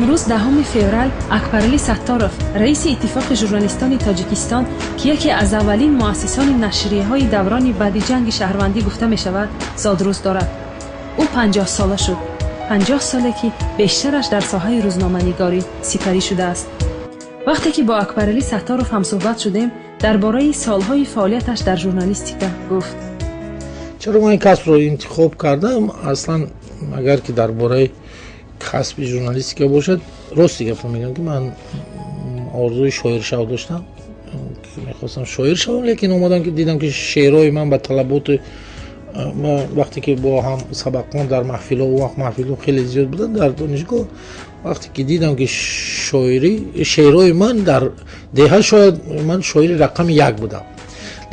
Имрӯз, 10 феврал, Акбаралӣ Сатторов, раиси Иттифоқи журналистони Тоҷикистон, ки яке аз аввалин муассисони нашрияҳои даврони баъди ҷанги шаҳрвандӣ гуфта мешавад, зодрӯз дорад. Ӯ 50-сола шуд, 50 соле, ки бештараш дар соҳаи рӯзноманигорӣ сипарӣ шудааст. Вақте ки бо Акбаралӣ Сатторов ҳамсӯҳбат шудем, дар бораи солҳои фаъолияташ дар журналистика гуфт. Чаро ман ин касбро интихоб кардам? Аслан, агар ки дар бораи касби журналистика бошад, рости гапро мегӯям, ки ман орзуи шоиршав доштам, мехостам шоир шавам, лекин омадам, ки дидам, ки шеърҳои ман ба талаботи вақте ки бо ҳам сабақон дар маҳфилҳо, он вақт маҳфилҳо хеле зиёд буданд дар донишгоҳ, вақте ки дидам, ки шоирӣ, шеърҳои ман дар деҳа, шояд ман шоири рақами як будам,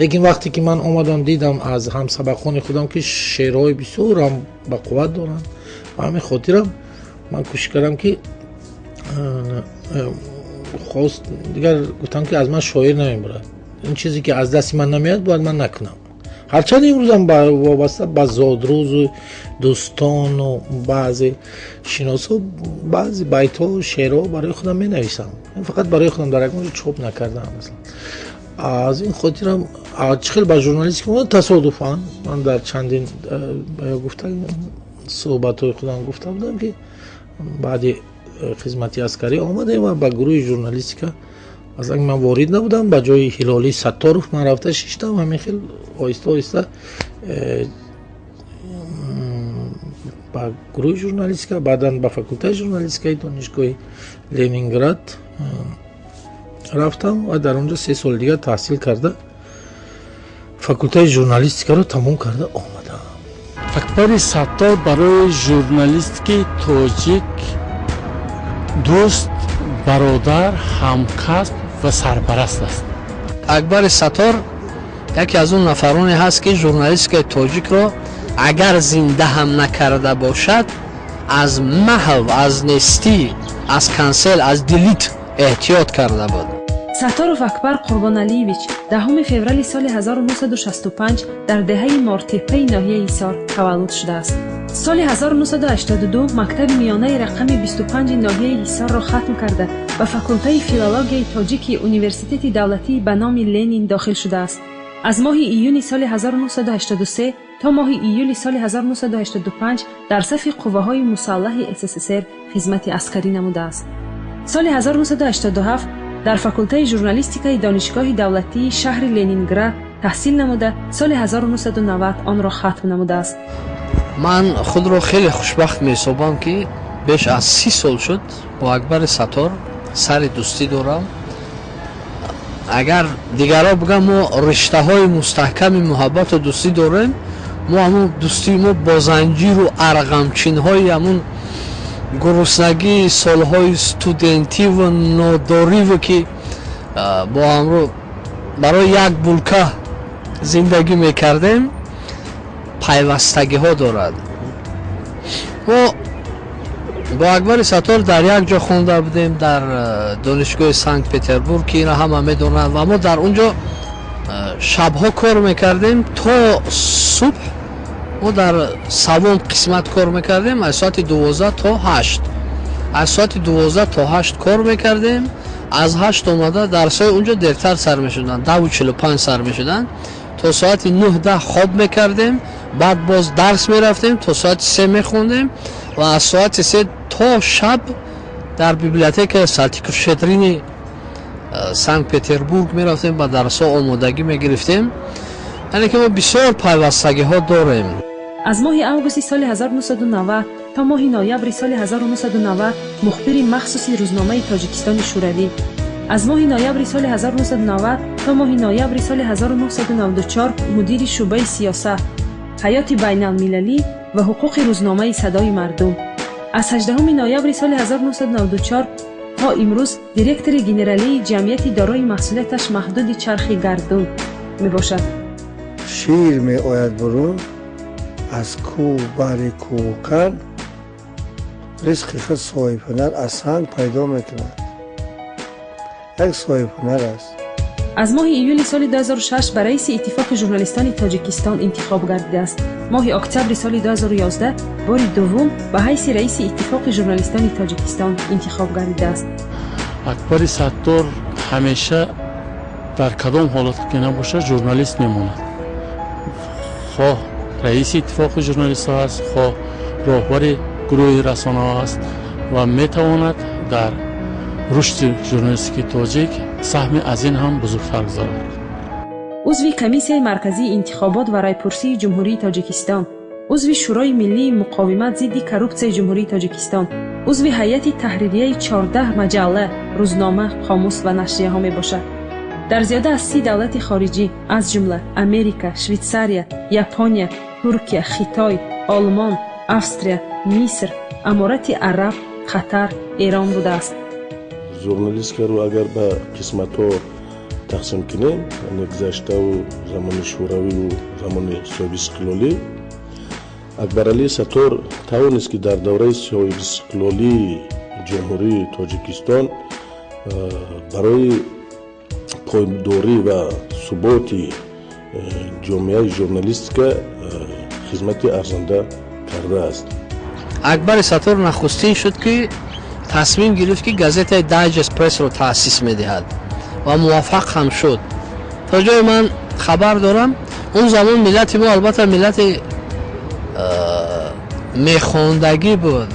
лекин вақте ки ман омадам, дидам аз ҳамсабақони худам, ки шеърҳои бисёрам ба қувват доранд. Ба ҳамин хотирам ман кӯшиш кардам, ки хост дигар гуфтам, ки аз ман шоир намебурад. Ин чизе, ки аз дасти ман намеяд, бояд ман накунам. Ҳарчанд имрӯзам вобаста ба зодрӯзу дӯстону баъзе шиносҳо баъзе байтҳо, шеърҳо барои худам менависам, фақат барои худам, дар ягон ҷо чоп накардаам. Аз ин хотирам чӣ хел ба журналистика омадам? Тасодуфан ман дар чандин гуфта суҳбатҳои худам гуфта будам, ки баъди хизмати аскарӣ омадем ва ба гурӯҳи журналистика аслан ман ворид набудам, ба ҷои Ҳилолӣ Сатторов ман рафта шиштам. Ҳамин хел оҳиста оҳиста ба гурӯҳи журналистика, баъдан ба факултаи журналистикаи донишгоҳи Ленинград рафтам ва дар он ҷо 3 соли дигар таҳсил карда, факултаи журналистикаро тамом карда омадам. Акбари Саттор барои журналистики тоҷик дӯст, бародар, ҳамкасб ва сарпараст аст. Акбари Саттор яке аз он нафароне ҳаст, ки журналистикаи тоҷикро агар зинда ҳам накарда бошад, аз маҳв, аз нестӣ, аз cancel, аз delete эҳтиёт карда буд. Сатторов Акбар Қурбоналиевич 10 феврали соли 1965 дар деҳаи Мортеппаи ноҳияи Ҳисор таваллуд шудааст. Соли 1982 мактаби миёнаи рақами 25 ноҳияи Ҳисорро хатм карда, ба факултаи филологияи тоҷики Университети давлатии ба номи Ленин дохил шудааст. Аз моҳи июни соли 1983 то моҳи июли соли 1985 дар сафи қувваҳои мусаллаҳи СССР хизмати аскарӣ намудааст. Соли 1987 дар факултаи журналистикаи Донишгоҳи давлатии шаҳри Ленинград таҳсил намуда, соли 1990 онро хатм намудааст. Ман худро хеле хушбахт меҳисобам, ки беш аз 30 сол шуд, бо Акбари Саттор сари дӯстӣ дорам. Агар дигарҳо бигӯям, мо риштаҳои мустаҳками муҳаббату дӯстӣ дорем. Мо ҳамун дӯстии мо бо занҷиру арғамчинҳои ҳамун гуруснагии солҳои студентиву нодориву, ки бо ҳамро барои як булка зиндагӣ мекардем, пайвастагиҳо дорад. Мо бо Акбари Саттор дар як ҷо хонда будем, дар донишгоҳи Санкт Петербург, ки ина ҳама медонанд, ва мо дар он ҷо шабҳо кор мекардем то субҳ. Мо дар савом қисмат кор мекардем, аз соати 12 то 8, аз соати 12 то 8 кор мекардем. Аз 8 омада, дарсҳои он ҷо дертар сар мешуданд, 10:45 сар мешуданд, то соати 9, 10 хоб мекардем, баъд боз дарс мерафтем, то соати 3 мехондем ва аз соати 3 то шаб дар библиотекаи Салтиков Щедрини Санкт Петербург мерафтем, ба дарсҳо омодагӣ мегирифтем. Яъне ки мо бисёр пайвастагиҳо дорем. Аз моҳи августи соли 1990 то моҳи ноябри соли 1990 мухбири махсуси рӯзномаи Тоҷикистони Шӯравӣ, аз моҳи ноябри соли 1990 то моҳи ноябри соли 1994 мудири шӯъбаи сиёсат, ҳаёти байналмилалӣ ва ҳуқуқи рӯзномаи Садои мардум, аз 18 ноябри соли 1994 то имрӯз директори генералии ҷамъияти дорои масъулияташ маҳдуди Чархи гардун мебошад. Шир меояд бурун аз кӯҳ, баҳри кӯҳкан ризқи худ соҳибҳунар аз санг пайдо мекунад. Як соҳибҳунар аст. Аз моҳи июли соли 2006 ба раиси Иттифоқи журналистони Тоҷикистон интихоб гардидааст. Моҳи октябри соли 2011 бори дуввум ба ҳайси раиси Иттифоқи журналистони Тоҷикистон интихоб гардидааст. Акбари Саттор ҳамеша дар кадом ҳолат ки набошад, журналист мемонад. Хоҳ раиси Иттифоқи журналистҳо аст, хоҳ роҳбари гурӯҳи расонаҳо аст ва метавонад дар рушди журналистикии тоҷик саҳми аз ин ҳам бузургтар гузорад. Узви Комиссияи марказии интихобот ва райпурсии Ҷумҳурии Тоҷикистон, узви Шӯрои миллии муқовимат зидди коррупсияи Ҷумҳурии Тоҷикистон, узви ҳайати таҳририяи 14 маҷалла, рӯзнома, қомус ва нашрияҳо мебошад. Дар зиёда аз 30 давлати хориҷӣ, аз ҷумла Америка, Швейтсария, Япония, Туркия, Хитой, Олмон, Австрия, Миср, Аморати Араб, Қатар, Эрон будааст. Журналистикаро агар ба қисматҳо тақсим кунем, яъне гузаштаву замони шӯравиву замони соҳибистиқлолӣ, Акбаралии Саттор тавонист, ки дар давраи соҳибистиқлолии Ҷумҳурии Тоҷикистон барои пойдорӣ ва суботи ҷомеаи журналистика хизмати арзанда кардааст. Акбари Саттор нахустин шуд, ки тасмим гирифт, ки газетаи Дайджест Прессро таъсис медиҳад ва муваффақ ҳам шуд. То ҷое ман хабар дорам, он замон миллати мо албатта миллати мехондагӣ буд.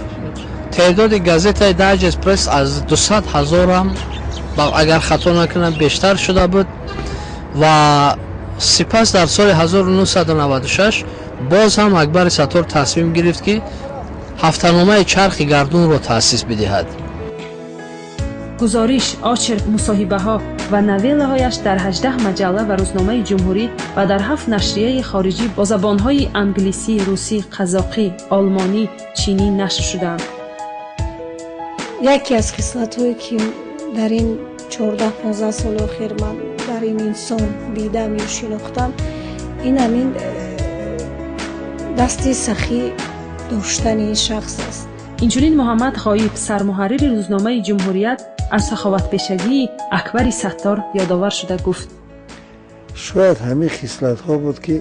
Теъдоди газетаи Дайджест Пресс аз 200 ҳазорам, агар хато накунам, бештар шуда буд. Ва сипас дар соли 1996 боз ҳам Акбари Саттор тасмим гирифт, ки ҳафтаномаи Чархи гардунро таъсис бидиҳад. Гузориш, очерк, мусоҳибаҳо ва новеллаҳояш дар 18 маҷалла ва рӯзномаи ҷумҳурӣ ва дар ҳафт нашрияи хориҷӣ бо забонҳои англисӣ, русӣ, қазоқӣ, олмонӣ, чинӣ нашр шудаанд. Яке аз хислатҳое, ки дар ин 14-15 соли охир ман дар ин инсон дидам ё шинохтам, ин ҳамин дасти сахӣ доштани ин шахс аст. Инчунин Муҳаммад Ғоиб, сармуҳаррири рӯзномаи Ҷумҳурият, аз саховатпешагии Акбари Саттор ёдовар шуда гуфт: Шояд ҳамин хислатҳо буд, ки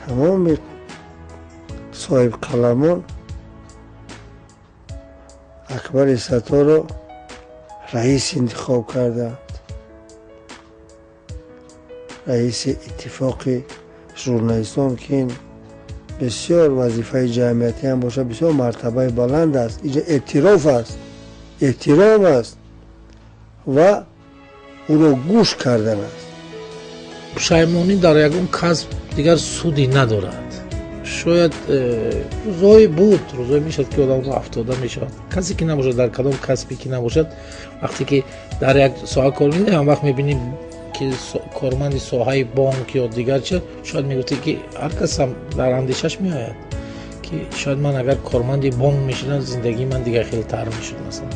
тамоми соҳибқаламон Акбари Сатторро раис интихоб карданд, раиси Иттифоқи журналистон, ки ин бисёр вазифаи ҷамъиятӣ ҳам бошад, бисёр мартабаи баланд аст. Инҷа эътироф аст, эҳтиром аст ва ӯро гӯш кардан аст. Пушаймонӣ дар ягон касб дигар суде надорад. Шояд рӯзҳое буд, рӯзҳое мешавад, ки одам афтода мешавад. Касе ки набошад, дар кадом касбе ки набошад, вақте ки дар як соҳа кор мекунӣ, ҳам вақт мебинӣ, ки корманди соҳаи бонк ё дигар чи, шояд мегуфтӣ, ки ҳар касам дар андешаш меояд, ки шояд ман агар корманди бонк мешудам, зиндагии ман дигар хелтар мешуд, масалан.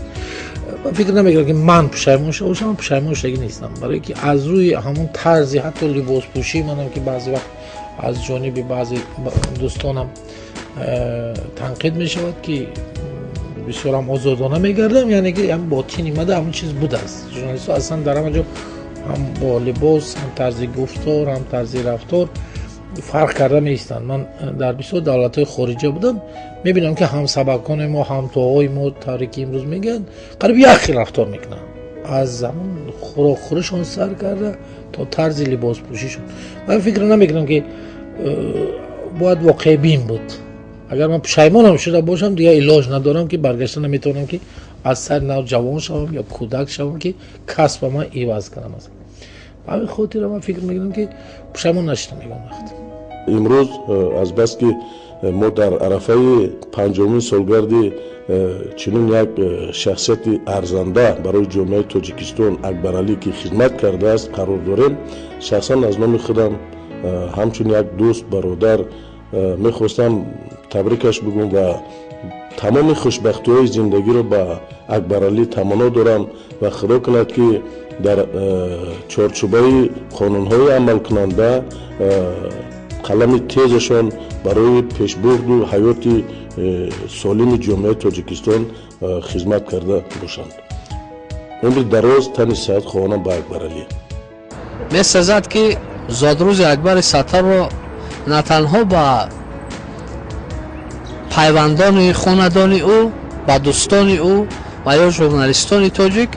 Ман фикр намекунам, ки ман пушаймон шуда бошам. Ман пушаймон шудагӣ нестам, барое ки аз рӯи ҳамон тарзи ҳатто либоспӯшии манам, ки баъзе вақт аз ҷониби баъзе дӯстонам танқид мешавад, ки бисёрам озодона мегардам, яъне ки ҳам ботини мада ҳамон чиз будааст. Журналистҳо аслан дар ҳама ҷо ҳам бо либос, ҳам тарзи гуфтор, ҳам тарзи рафтор фарқ карда меистанд. Ман дар бисёр давлатҳои хориҷа будам, мебинам, ки ҳамсабакони мо, ҳамтоҳои мо, тавре ки имрӯз мегӯянд, қариб як хел рафтор мекунанд, аз ҳамон хӯрокхӯришон сар карда то тарзи либоспӯшишон. Ман фикр намекунам, ки бояд воқеъбин буд. Агар ман пушаймонам шуда бошам, дигар илоҷ надорам, ки баргашта наметавонам, ки аз сари нав ҷавон шавам ё кӯдак шавам, ки касба ман иваз кунам. Масалан, ба ҳамин хотира ман фикр мекунам, ки пушаймон нашудам ягон вақт. Имрӯз азбаски мо дар арафаи панҷумин солгарди чунин як шахсияти арзанда барои ҷомеаи Тоҷикистон, Акбаралӣ, ки хизмат кардааст, қарор дорем, шахсан аз номи худам ҳамчун як дӯст, бародар мехостам табрикаш бигӯм ва тамоми хушбахтиҳои зиндагиро ба Акбаралӣ таманно дорам ва Худо кунад, ки дар чорчӯбаи қонунҳои амалкунанда қалами тезашон барои пешбурду ҳаёти солими ҷомеаи Тоҷикистон хизмат карда бошанд. Умри дароз, тани сиҳат хоҳонам ба Акбаралӣ. Месазад, ки зодрӯзи Акбари Сатторро на танҳо ба пайвандони хонадони ӯ, ба дӯстони ӯ ва ё журналистони тоҷик,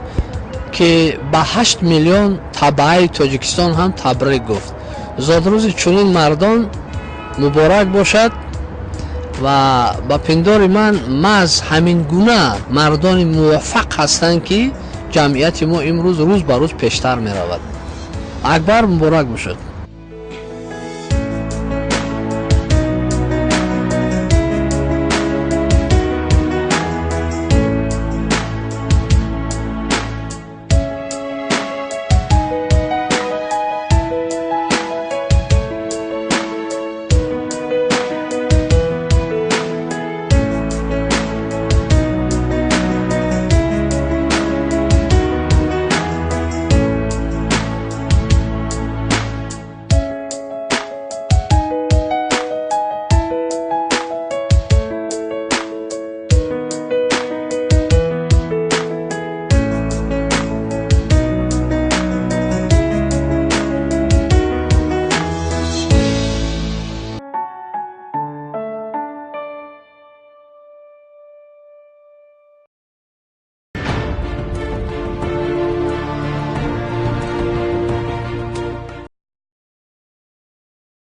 ки ба 8 миллион табаъаи Тоҷикистон ҳам табрик гуфт. Зодрӯзи чунин мардон муборак бошад ва ба пиндори ман, маҳз ҳамин гуна мардони муваффақ ҳастанд, ки ҷамъияти мо имрӯз рӯз ба рӯз пештар меравад. Акбар, муборак бошад.